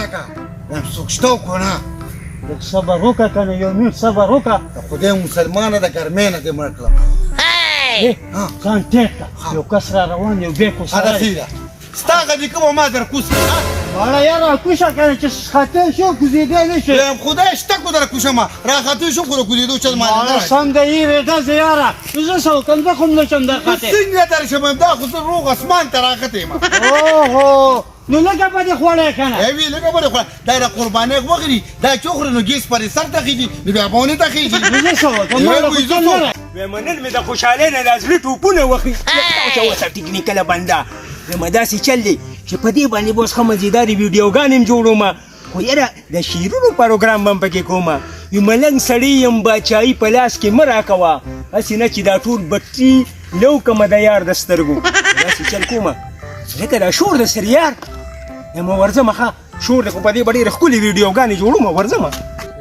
راکړه، وایم څوک شته او که نه؟ لږ صبر وکړه که نه، یو منټ صبر وکړه. د خدای مسلمانه، د ګرمۍ نه دې مړ کړم. ځان ټیټ کړه، یو کس را روان، یو بیک هغه ورسره. صحیح ده، ستا هغه نیکه به ما در کوز کړي، ها؟ واړه یاره، کوشه که نه چې خطر شو کوزېدی نه شي. وایم خدای شته کو در کوشم، راختې شم، خو د کوزېدو چل ما نه واړه راځي. سم د یې ډزې یاره، زه څه وکړم؟ زه خو هم نه شم در خطر. څنګه درشم؟ دا خو زه روغ اسمان ته راختې یم. اوهو، نو لږه به دې خوړی که نه؟ ای وی لږه به دې خوړه، دا د قربانۍ غوښې دي، دا چې وخورې نو ګیس پرې سر ته خېږي، نو بیا به ونه ته خېږي. نو زه څه وکړم؟ ما له خو چل نه راځي. وایم نن مې د خوشحالۍ نه دا زړه ټوپونه وخي. اوسه ټکنیکله بنده، وایم داسې چل دی چې په دې باندې به اوس ښه مزېدارې ویډیوګانې هم جوړوم، خو یاره د شعرونو پروګرام به هم پکې کوم. وي ملنګ سړی یم، باچایي په لاس کې مه راکوه، هسې نه چې دا ټول بټري لو کمه د یار د سترګو. داسې چل کومه لکه دا شور د سریار. یم ورځمه، ښه شور دی، خو په دې به ډېرې ښکلې ویډیوګانې جوړوم. ورځمه.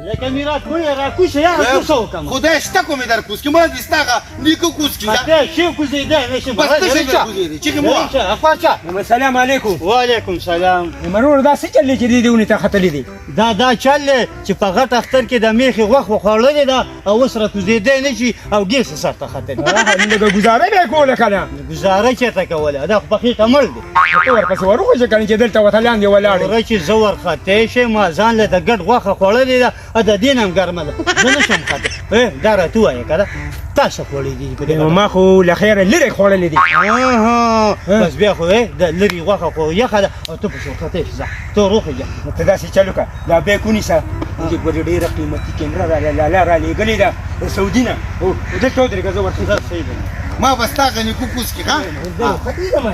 لکه مې را کوی را کوشه یاره، زه څه وکړم؟ خدای شته کو مې در کوز کړي، ما دې ستا هغه نیکه کوز کړي. خطر شي کوزېدی نه شي. بس ته شي در کوزېدی، چیغې مه وهه. اخوا چا. السلام علیکم. وعلیکم سلام. مرور، دا څه چل دی چې دې ونې ته ختلې دي؟ دا چل دی چې په غټ اختر کې د میخې غوښه خوړلې ده او اوس را کوزېدی نه شي او ګیس یې سر ته ختلی. لږه ګزاره به یې کوله که نه؟ ګزاره چېرته کوله؟ دا خو په خېټه مړ دی. ته ورپسې وروخېژه که نه چې دلته ورته لاندې ولاړ یې. وروره، چې زه ورختی شم، ما ځان له د ګډ غوښه خوړلې ده، د دې نه هم ګرمه ده، زه نه شم ختی. دا راته ووایه که نه تا څه خوړلي دي په دې؟ ما خو له خیره لرې خوړلې دي. بس بیا خو د لرې غوښه خو یخه ده او ته پسې ورختی شې. ځه، ته وروخېږه. نو ته داسې چل وکړه، دا بیک ونیسه، دې ګورې ډېره قیمتي کیمره را لالا را لېږلې ده د سعودي نه. او دلته ودرېږه، زه ورخېږم. صحیح ده. ما به ستا هغه نیکه کوز کړي، ها؟ ختېږم.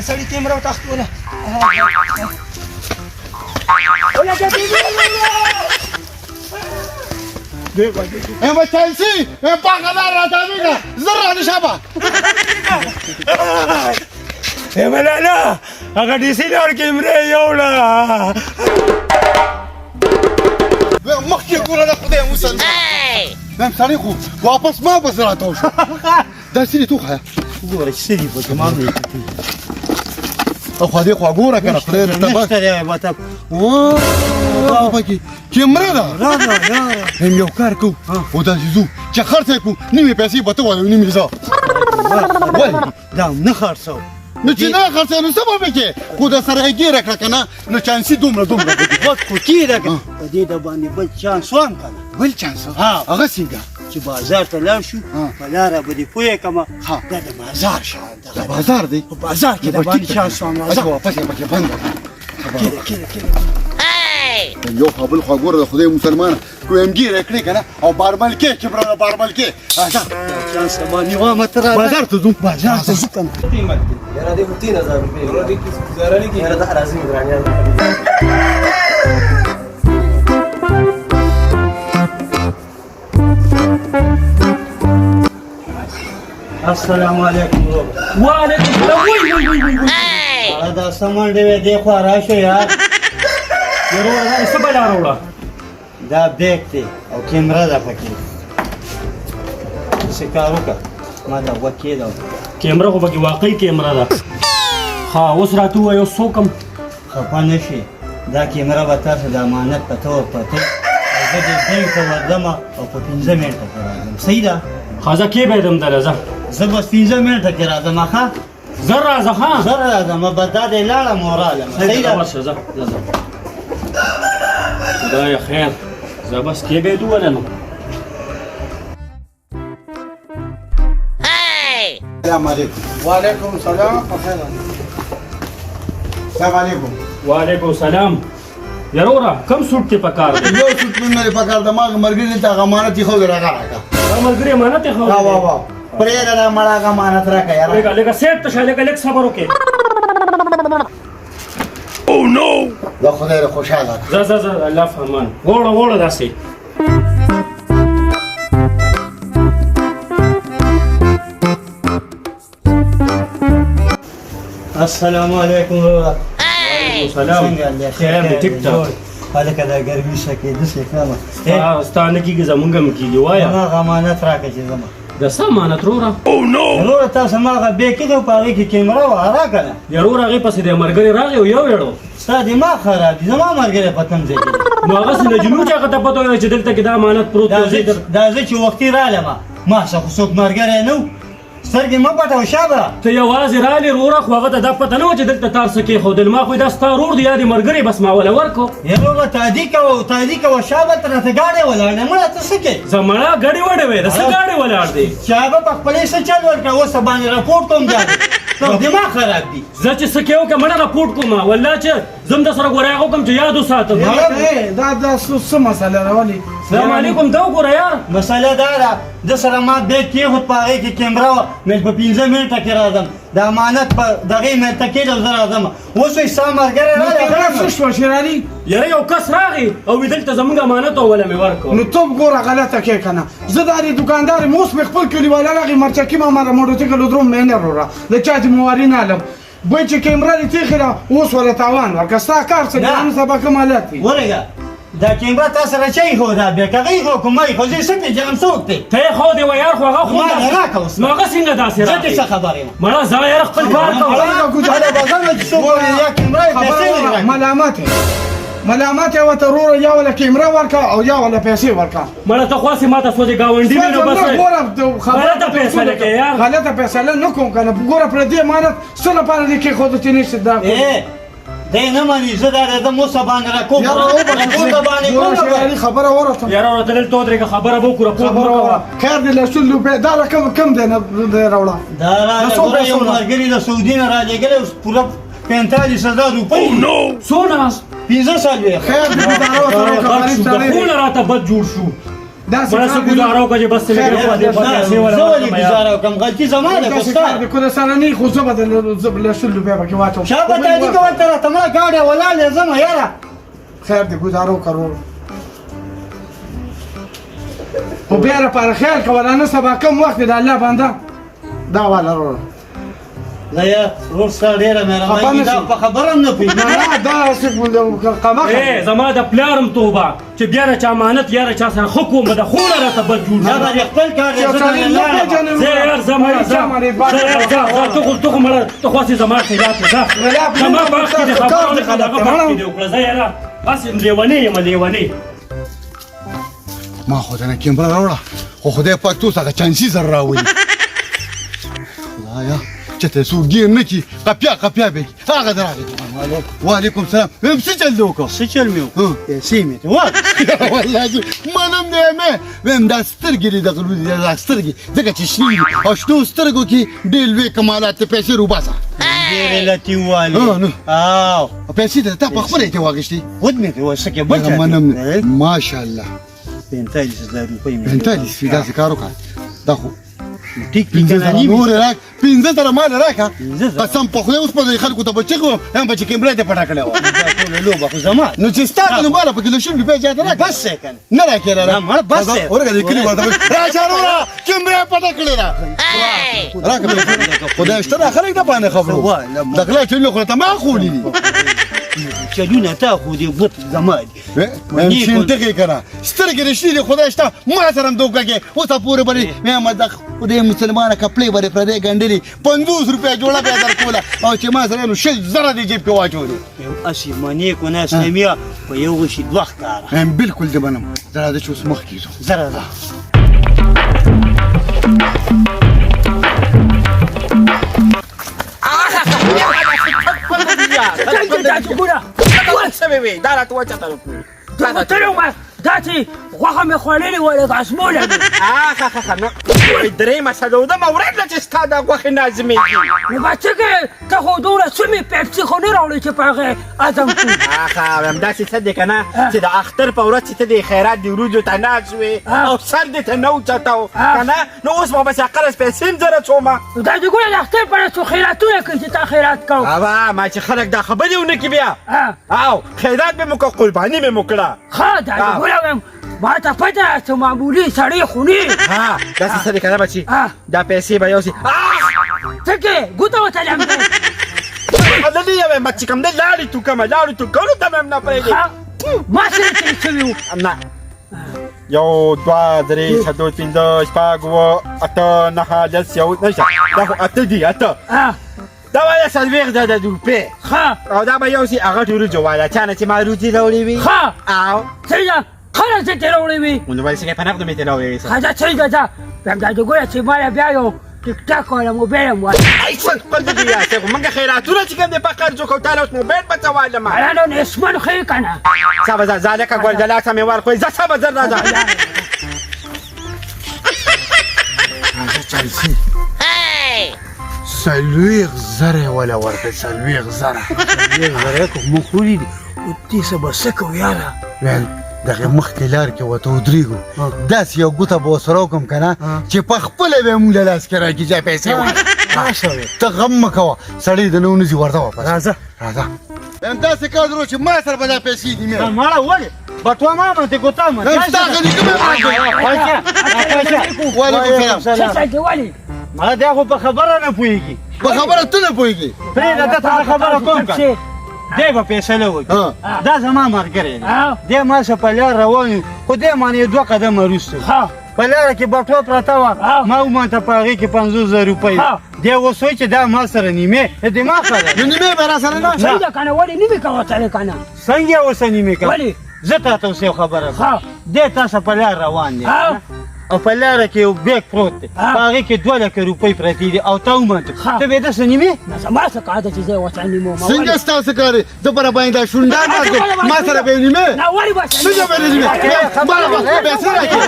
سړي کیمره وتښتوله. ای بچایسي، ای پاکه لار راتاوېږه، زر را دې شابه. ای ملاله، هغه ډي سي لار کیمره یې یوړه. مخکې ګوره، د خدای مسلمان وایم سړی خو واپس ما بس راتاو شو. دا څه دي؟ تو وښیه. وګوره چې څه دي پکې، ما هم نه کتلي. اخوا دې خوا ګوره که نه، خدای دې تباه. نشته دی مطلب. واه، پکې کیمره ده. را ده یاره. هم یو کار کوو او داسې ځو چې خرڅ یې کړو، نیمې پیسې به ته وایې، نیمې زه. ولې؟ دا هم نه خرڅوم. نو چې نه خرڅوې نو څه به پکې؟ خو د سره یې ګیره کړه که نه نو چانسي دومره دومره پکې. غوږ خو کېده که په دې د باندې بل چانس وم که نه. بل چانس؟ ها. هغه څنګه؟ چې بازار ته لاړ شو، په لاره به دې پوه کړم. دا د بازار شیان د بازار دی. په بازار کې د باندې چانس وم. راځه. واپس یې پکې بنده. کېده کېده کېده. یو خوا بل خوا ګوره، د خدای مسلمانه کوم ګیره کړې که نه، او بارمل کې چې برا بارمل کې راځه. چانس باندې ومه، ته راځه. بازار ته ځو. بازار ته ځو که نه؟ قیمت دی یاره، دې خو 3000 روپۍ یاره، دې کې ګزاره نه کېږي یاره، دا راځي ګرانیان. السلام علیکم ورور. وعلیکم السلام. وای وای وای وای. دا څه منډې وې؟ دې خوا راشه یار. وروره، دا څه بلا راوړه؟ دا بیک دی او کیمره ده پکې. څه کار وکړه، ما دا غوږ کېده. کیمره خو پکې واقعي کیمره ده. ها، اوس راته ووایه، اوس څوک یم؟ خفه نه شي، دا کیمره به تاسو د امانت په تور پاتې او زه دې بانک ته ورځم او په 5 منټه کې راځم. صحیح ده؟ ښه، زه کېبېدم دله، ځه. زه بس 5 منټه کې راځم. ښه. زر راځه. ښه. زر راځم، بس دا دی لاړم او رالم. صحیح ده؟ ورشه، ځه ځه ځه. خدای خیر، زه بس کېبېدو وله نو. السلام علیکم. وعلیکم السلام، په خیر. السلام علیکم. وعلیکم السلام. یروره، کم سوټ ته پکار دی؟ یو سوټ مې نه پکار د ما مرګري ته امانت یې خو راغله راکا. دا ملګری امانت یې خو. وا وا وا، پرې دا مړه امانت راکا یار. لګه لګه سیټ ته شه، لګه لګ صبر وکې. دا خدای له خوشاله. ځه ځه ځه، الله فرمان. وړه وړه داسې. السلام علیکم وروره. سلام. څنګه دی؟ خیر دی، ټیک ټاک. هلکه دا ګرمي څه کېده څه کمه. ستا نه کېږي، زمونږ هم کېږي. وایه. ما امانت راکړه چې زما د څه امانت وروره؟ وروره تاسو ما هغه بیګ کېږده په هغې کې کیمره وه راکړه. وروره هغې پسې د ملګري راغی او یو ویړو. ستا دماغ خراب دی، زما ملګری په کوم ځای کې؟ نو هغه څه نجونو چې هغه ته پته ویله چې دلته کې دا امانت پروت دی. دا زه چې وختي رالم ما څه خو څوک ملګری نه و، سترګې مه پټوه شابه. ته یوازې رالې وروره، خو هغه ته دا پته نه وه چې دلته تار څه کېښودل. ما خو دا ستا ورور دی یا دې ملګری، بس ما وله ورکړو. وروره تادي کوه تادي کوه شابه، ته راته ګاډی ولاړ دی، مړه ته څه کوې؟ زمړه ګډې وډې وې، د څه ګاډی ولاړ دی؟ شابه په خپلې څه چل ورکړه، اوس باندې رپورټ کوم ګاډی. ته دماغ خراب دی. زه چې څه کوې وکړه، مړه رپورټ کوم والله چې زه هم در سره ګوره هغه وکړم چې یاد وساتم. دا دا څه مسله ده ولې؟ سلام علیکم. ته وګوره یار، مسله دا ده ده سره ما بیګ کېښود، په هغې کې کیمره وه، مې په 5 منټه کې راځم، د امانت په دغې مې ته کېږدم زه راځم. اوس یې ستا ملګری راغی. څه شوه شېرعلي؟ یاره یو کس راغی او وی دلته زمونږ امانت او وله مې ورکړ. نو ته وګوره غلطه کې که نه، زه دا د دوکاندار یم، اوس مې خپل کلیواله راغی مرچکي ما مره موټرسایکل ودروم مې نه وروره د چا ذمهواري نه لم. بل چې کیمره دې تېښې ده اوس وله تاوان ورکړه، ستا کار څه دی؟ نن سبا کوم حالت وي؟ ورېږه دا کیمره تا سره چا ایښوده؟ بیا که هغه ایښو که ما ایښو زه یې څه پېژنم څوک دی؟ ته یې ښودې وه یار، خو هغه خو ما نه راکړه اوس. نو هغه څنګه داسې زه راغی؟ دې څه خبر یم؟ مړه ځه یاره خپل کار کوه. به ځم چې څوک یا کیمره یې پیسې دې راکړې. ملامت یې ملامت یې ورته وروره، یا وله کیمره ورکړه او یا وله پیسې ورکړه. مړه ته خو هسې ماته سوځې ګاونډي مې نو بس غلطه فیصله کوې یار. غلطه فیصله نه کوم که نه، ګوره پر دې امانت څه لپاره دې کېښودو چې نشته دا؟ دی نه مني، زه دا راځم اوس باندې راکوم. رپورټ باندې کوم. خبره ورته یاره ورته دلته ودرېږه، خبره به وکړو، رپورټ مه کوه. خیر دی له 100 روپۍ دا رقم کم دی نه دی راوړه. دا راله یو ملګري له سعودي نه رالیږلی اوس پوره 45,000 روپۍ. څونه؟ 45. خیر دی ګزاره ورسره وکړه، غریب سړی دی. خونه راته بد جوړ شو. داسې مړه څه ګزاره وکړه چې بس زه ولې ګزاره وکړم؟ غلطي زما ده که ستا؟ که د سره نه خو زه به له 100 روپۍ پکې واچوم. شابه تادي کوه ته راته مړه ګاډی ولاړ دی ځمه یاره. خیر دی ګزاره وکړه وروره، خو بیا لپاره خیال کوه، دا نن سبا کم وخت دی د الله بنده. دا واله وروره. زه یې ورور ستا ډېره مهرباني، دا په خبره هم نه پوهېږم. نه دا هسې قمه. زما د پلار هم توبه چې بیا د چا امانت یا د چا سره ښه کوم د خونه راته بد جوړ دا به د خپل کار دی، زه درنه لاړم. زه یار ځه مړه ځه، زه یار ځه ځه، ته خو مړه ته خو هسې زما خلاف ځه، زما په حق کې دې خبره ونه کړه، هغه په حق کې دې وکړه. زه یاره هسې لېونی یم لېونی. ما خو دنه کیمره راوړه، خو خدای پاک ته اوس هغه چانسي زر راولي. خدایا چې ته څوک ګیر نه کړي، قپیا قپیا به کړي. هغه دی راغی. وعلیکم سلام. ویم څه چل دې وکړ؟ څه چل مې وکړ؟ پیسې مې ترې واخیستې. والله چې منم دی مې ویم دا سترګې دې د غلو دي، دا سترګې ځکه چې شنې دي او شنو سترګو کې ډېر لوی کمالات دی. پیسې روباسه. ډېرې لتي والي. او پیسې دې تا په خپله یې ترې واخیستې؟ ود مې ترې څه کې بل چا منم دی. ماشاءالله. 45,000 روپۍ مې 45 داسې کار وکړه. دا خو ټیک 5,000 نورې راکړه، 5,000 مال راکړه. قسم په خدای اوس په دې خلکو ته به چغې وهم، هم به چې کیمره دې پټه کړې وه. دا ټوله لوبه خو زما. نو چې ستا ده نو ماله پکې له 100 روپۍ زیاته راکړه. بس یې که نه. نه راکړې راته. مړه بس یې. ورکه دې کلي ورته راشه وروره، کیمره یې پټه کړې ده. راکړه خدای شته دا خلک د باندې خبرو. د غلا چلونه خو راته ما ښوولي دي. چلونه تا خو دې ګوت زما دي. شین ټکی که نه سترګې دې شنې دي، خدای شته ما سره هم دوکه کې اوسه پورې به دې وایم د خدای مسلمانه کپړې به دې پردی ګنډلي، 50 روپۍ جوړه به یې درکوله او چې ما سره نو 20,000 دې جیب کې واچولې. هسې منې کو نه اسلمیه، په یو غشي دوه ښکاره. وایم بلکل دې منم. زه راځه چې اوس مخکې ځو. زه راځه. دا راته وچته وتلی وم دا چې غوښه مې خوړلې وه لږ ازمولی مې. ښه ښه ښه، نو درېیمه څلورمه ورځ ده چې ستا دا غوښې نازمېږي. نو به څه کوې؟ ته خو دومره څه مې پیپسي خو نه راوړې چې په هغې هضم کړو. ښه همداسې څه دی که نه چې د اختر په ورځ چې ته د خیرات د وریجو ته ناست وې او سر دې ته نه اوچتاو که نه، نو اوس به بس قرض پیسې هم زه رسومه. دا دې ګوره د اختر په ورځ څو خیراتونه کوي چې تا خیرات کوو. ابا ما چې خلک دا خبرې ونه کړي بیا او خیرات به مو کړه، قرباني به مو کړه. ښه دا دې ګوره وایم ما ته پته ده چې معمولي سړی خو نه یې. ها داسې څه دی که نه بچي، دا پیسې به یوسي. څه کې ګوته ورته لمدې؟ غللی یې وایم چې کوم دی لاړې تو کومه لاړې تو کولو ته به هم نه پرېږدې. ما سره تېر شوي وو. نه یو دوه درې څلور پنځه شپږ اووه اته نهه لس یو نشه دا خو اته دي اته دا والا 40,000 روپۍ ښه او دا به یو سي هغه ټولو والا چا نه چې ما روزي راوړې وي ښه او څنګه کله چې ترې راوړې وي نو ولې څنګه په نقدو مې ترې راوړې وي ښه دا څنګه ده بیا دا ګوره چې ما بیا یو ټیک ټاک والا موبایل هم واخلم. ای څه خپل دې یا څه مونږ خیراتونه چې کوم دې په قرض وکړو تا له اوس موبایل په څه والم اله نو اسمن ښه که نه څه به ځه لکه ګل د لاسه مې ورکړ ځه څه به زر راځه راځه چلسي 40,000 یې وله ورکړه 40,000 40,000 خو موږ خوري دي او دې څه به څه کوو یاره ویل دغه مخکې لار کې ورته ودرېږو داسې یو ګوته به ورسره وکړم که نه چې په خپله به یې موږ له لاس کې راکړي چې پیسې ورکړه ته غم مه کوه سړی د نه ونیسي ورته واپس راځه راځه همداسې کار درو چې ما سره به دا پیسې دي مې مړه ولې بټوه ما باندې ګوته ما نن ستا غلي کومه وعلیکم سلام څه دې ولې مړه دی خو په خبره نه پوهېږي په خبره ته نه پوهېږي پرېږده ده ته خبره کوم که دی به فیصله وکړي دا زما ملګری دی دی ما سره په لار روان یو خو دی مانې دوه قدمه وروسته په لاره کې بټوه پرته وه ما ومانته په هغې کې 50,000 روپۍ دی اوس وایي چې دا ما سره نیمې د ما سره نو نیمې به را سره نه څنګه که نه ولې نیمې کوه سړی که نه څنګه یې اوس نیمې کوه ولې زه تا ته اوس یو خبره کوم دی تاسو په لار روان دی او په لاره کې یو بیګ پروت دی په هغې کې 2 لکه روپۍ پرتې دي او تا ومانته ته به یې داسې نیمې نه زما څه کار ده چې زه یې ورسره نیموم څنګه ستا څه کار دی زه پر باندې دا شونډان راکړم ما سره به یې نیمې نه ولې به څنګه به یې نیمې ما له به پیسې راکړې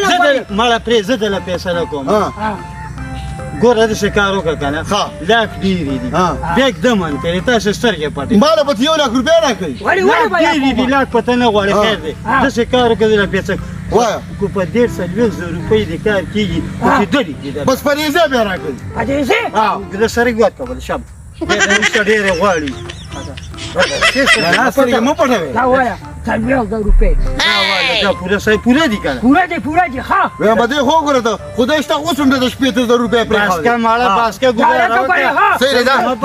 زه د مړه پرې زه د له فیصله کوم ګوره داسې کار وکړه که نه لاک ډېرې دي بیګ ده منتلې تاسو سترګې پټې ما له به ته 1 لک روپۍ راکړې لاک ډېرې دي لاک په ته نه غواړې خیر دی داسې کار وکړه زه له پیسې وایه کو په 40,000 روپۍ دې کار کېږي خو چې دوه دي بس په دې ځای بیا راکړې په دې ځای د سرک ورکول شم وروسته ډېرې غواړي نه سترګې مه پټوې دا وایه 40,000 روپۍ دا پوره صحیح پوره دي که نه پوره دي پوره دي ښه وایم به دې خو وګوره ته خدای شته اوس هم د 60,000 روپۍ پرې باسکه ماړه باسکه ګوره راوکړه صحیح دی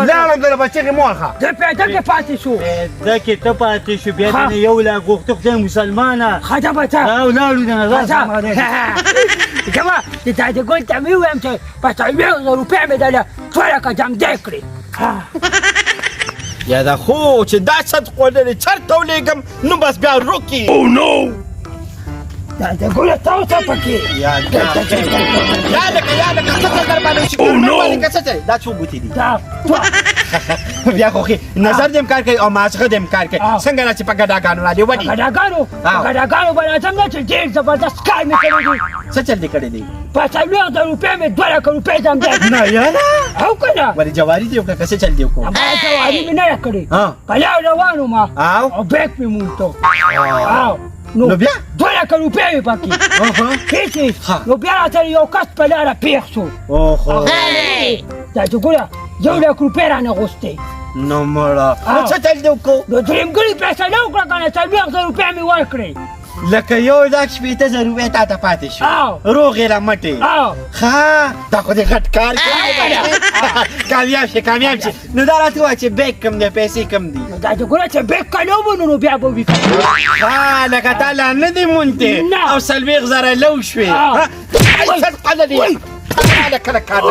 لاړم در بچې مو واخه زه پیدا کې پاتې شو پیدا کې ته پاتې شو بیا دې 1 لک غوښته خدای مسلمانه ښه ده بچه او لاړو د نه زما د تاج ګل ته مې ووایم چې په 40,000 روپۍ مې دله 2 لکه جمدې کړې یا دا خو چې دا ست خوړلې چرته ولېږم نو بس بیا روکي او نو دا د ګوره تاو ته پکې یا یا لکه یا لکه څه څه در باندې شي او نو څه څه دا څو بوتي دي دا بیا خو نظر دې کار کوي او مازغه دې کار کوي څنګه را چې په ګډاګانو را دی ودی ګډاګانو ګډاګانو به راځم نه چې ډېر زبردست کار مې کړی دی څه چل دې کړی دی په 40,000 روپۍ مې 2 لکه روپۍ جمع کړې نه یاره او که نه ولې جواري دې وکړه که څه چل دې وکړو ما جواري مې نه کړې په لار روان وم او بیک مې مونته نو بیا 2 لکه روپۍ وې پکې هېڅ نو بیا راته یو کس په لاره پېښ شو دا چې ګوره 1 لک روپۍ رانه غوښتې نو مړه څه چل دې وکړو نو درېیمګړي پیسې نه وکړه که نه 40,000 روپۍ مې ورکړې لکه 1,60,000 روپۍ تا ته پاتې شو روغې را مټې ښه دا خو دې غټ کار کړی کامیاب شې کامیاب شې نو دا راته ووایه چې بیک کم دی پیسې کم دي نو دا چې ګوره چې بیک کله ومونو نو بیا به وي ښه لکه تا لا نه دي مونتې او 40,000 لو شوې صدقه له دې کله کار